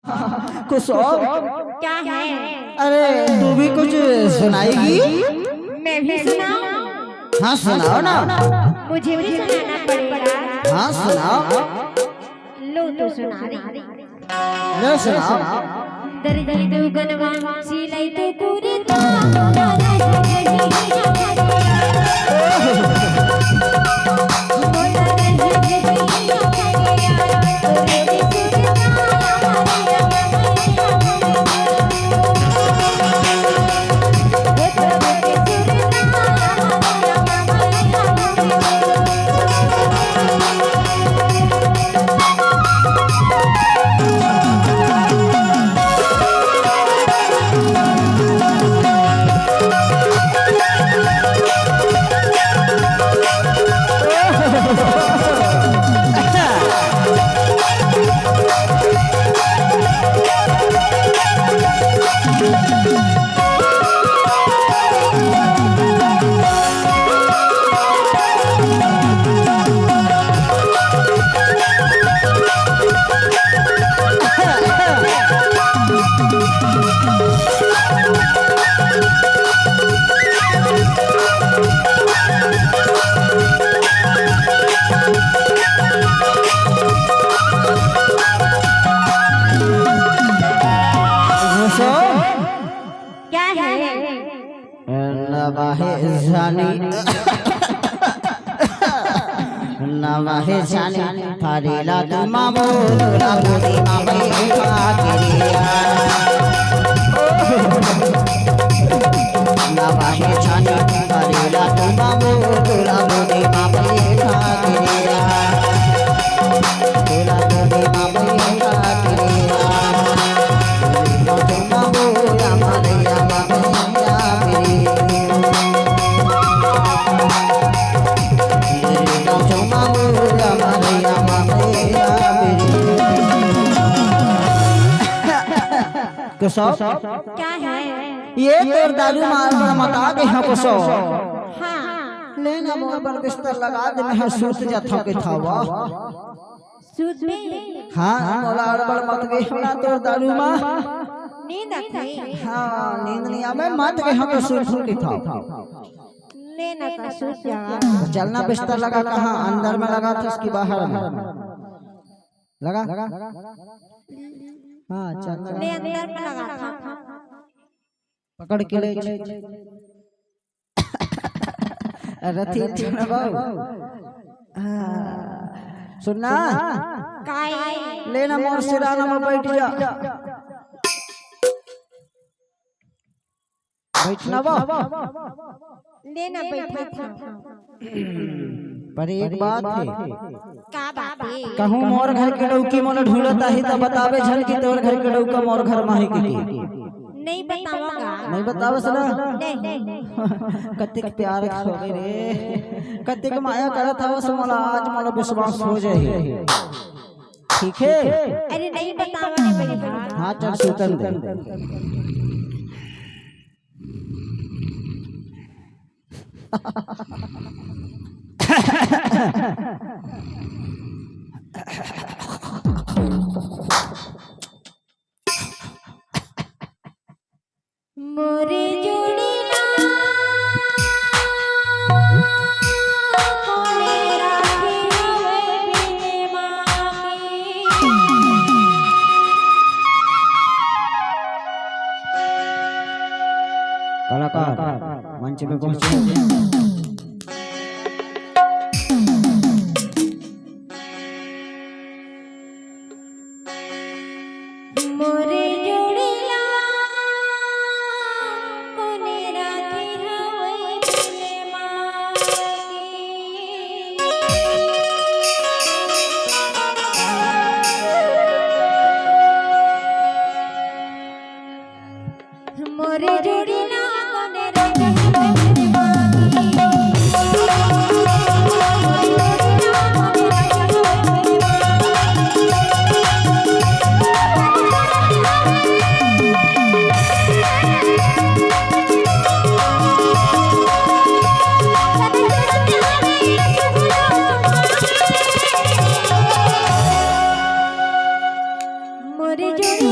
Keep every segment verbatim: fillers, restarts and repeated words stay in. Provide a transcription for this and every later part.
कुछ और? क्या है? अरे, तू भी कुछ सुनाएगी? मैं भी सुनाऊं? हाँ, सुनाओ ना। मुझे भी सुनाना पड़ेगा। हाँ, सुनाओ। लो तो सुना रही। लो, सुनाओ। दर्जी दुगनवा सिलाई तो कुर्ता। क्या है? नवाहे जानी, नवाहे जानी, फारेला तू मामू, तोला गोदी मा बैठा के रे। नवाहे जानी, फारेला तू मामू, तोला गोदी मा बैठा के रे। केशव, क्या है? ये तोर दारू मार मता के हाँ केशव। हाँ। ले ना मोर बर बिस्तर लगा दे, मैं हाँ सूत जाथव के थावा। सूत बे। हाँ, मोला अड़बड़ मत गे ना तोर दारू मा। नींद आथे। हाँ, नींद नहीं आवे, मत गे हाँ तो सूत सूत के थावा। ले ना तो सूत जा। तो चलना बिस्तर लगा, कहाँ अंदर में लगा था उसकी बाहर में? लगा? हाँ, चल। ले अंदर में लगा था। पकड़ के ले। अरे ठीक है ना बाबू। हाँ। सुनना। काय? ले ना मोर सिराना में बैठ जा। बैठना बा। ले ना बैठा था। पर एक बात है। का बात है? कहूँ मोर घर के डौकी मोला ढूंढत आही त बताबे झन कि तोर घर के डौका मोर घर माही के। नहीं बतावगा। नहीं बतावस ना? नहीं। कतेक प्यार हो गए रे, कतेक माया करत हवस मोला, आज मोला विश्वास हो जाए। ठीक है? अरे नहीं बतावा रे मेरी बात। हाँ, चल सुतन दे। मोरे जोड़ी ना कोने राखे हवे बिने माँ के। कलाकार मंच में पहुंचे। मोरे जोड़ी ला कोने राखे हवे बिने माँ के। मोरे जोड़ी ना कोने राखे हवे बिने माँ के। मोरे जोड़ी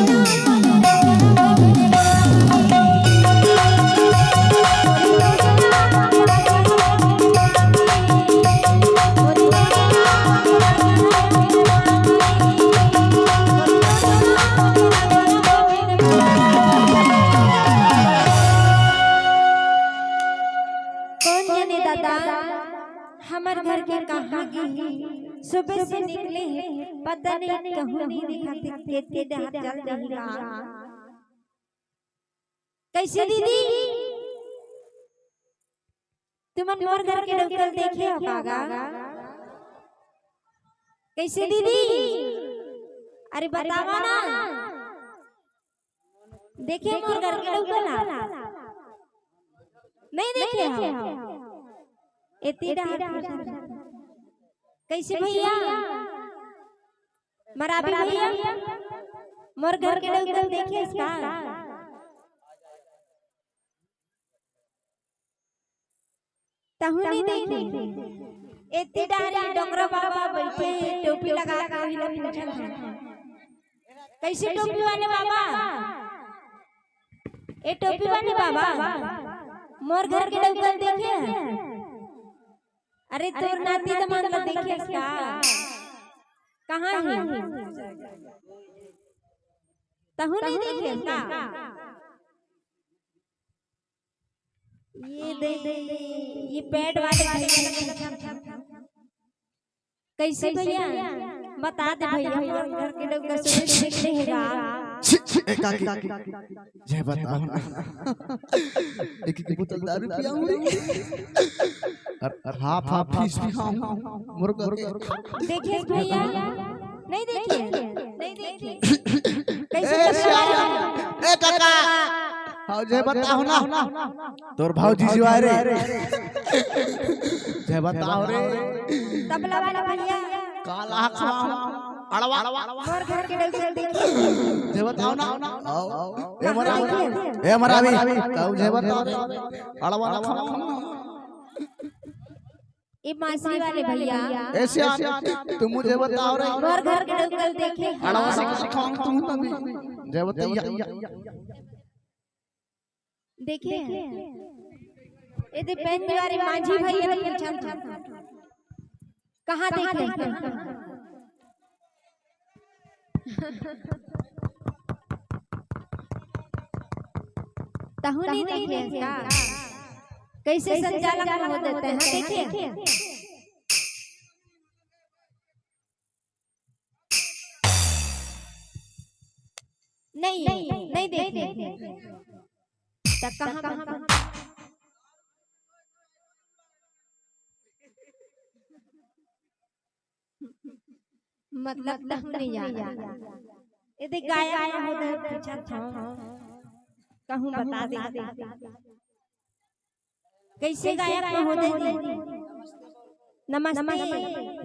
कोन जने दादा, हमर घर के कहाँ गे हे? सुबह से निकले हे, पता नहीं कहूँ नहीं दिखत हे, एती डहर चल देही का? कइसे दीदी? तुमन मोर घर के डउका ल देखे हो का गा? कइसे दीदी? अरे बतावा ना। देखे मोर घर के डउका ला? नहीं देखे हो? एती डहर। कइसे भैया? मराबी भैया, मोर घर के डउका ल देखे हस का? तहूँ नहीं देखे। एती डहर डोकरा बाबा बइठे, टोपी लगा के ओही ला पूछत हे। कइसे टोपी वाले बाबा? ए टोपी वाले बाबा, मोर घर के डउका ल देखे हस? अरे तोर नाती दमांद ला देखे हस का? कहाँ हे? तहूँ नहीं देखे हस का? ये दे, ये पैड वाले भैया। कइसे भैया? बता दे भैया, मोर घर के डउका सुबह से निकले हे गा। छी, छी, ए काकी, जय बताओ ना। एक एक बोतल दारू पियाऊँ रे। अरे, अरे, हाफ, हाफ, फीस भी खाऊँ। मोर घर के देखे भैया, नहीं देखे, नहीं देखे। कइसे ए, चल रहा है? ए काका, हाँ, जय बताओ ना। तोर भौजी जो आए रे। जय बताओ रे। तबला वाला भैया। काला खाओ। अड़वा। मोर घर के डउका ल देखे। जय बताओ ना। आओ। ए मराबी। ए मराबी। ताऊ जय बताओ रे। अड़वा खाओ। ए मासी वाले भैया। ऐसे आ, तुम मुझे बताओ रे। मोर घर के डउका ल देखे। अड़वा से कुछ खाऊं तुम तभी। जय बताइए। देखे? ए दे पहन दीवारी मांझी भैया ने पूछा था। कहाँ देखे? तहूँ नहीं देखे हस का? कइसे संचालक हो देते हैं, देखे? नहीं, नहीं देखे। त कहाँ, कहाँ, कहाँ? मतलब तहूँ नहीं जाना। ए दे गायक हो दे, पूछा था। कहूँ बता दे। कइसे गायक महोदय जी? नमस्ते।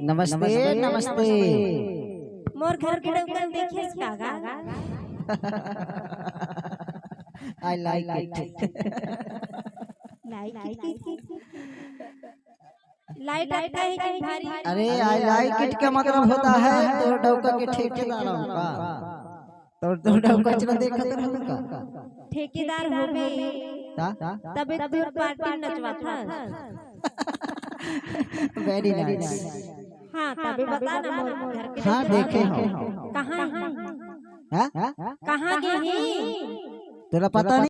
नमस्ते, नमस्ते। मोर घर के डउका ल देखे हस का गा? I like it। Like it। Light आता है कि भारी? अरे, I like it का मतलब होता है तोर डउका के ठेकेदार हूँ का? तोर, तोर डउका ल देखत रहूँ का? ठेकेदार होबे। का? तबे तोर पार्टी नचवाथस। Very nice। हाँ, तबे बता ना मोर घर के हाँ, डउका। देखे हो। कहाँ है? हाँ? कहाँ गे हे? तोला पता नहीं?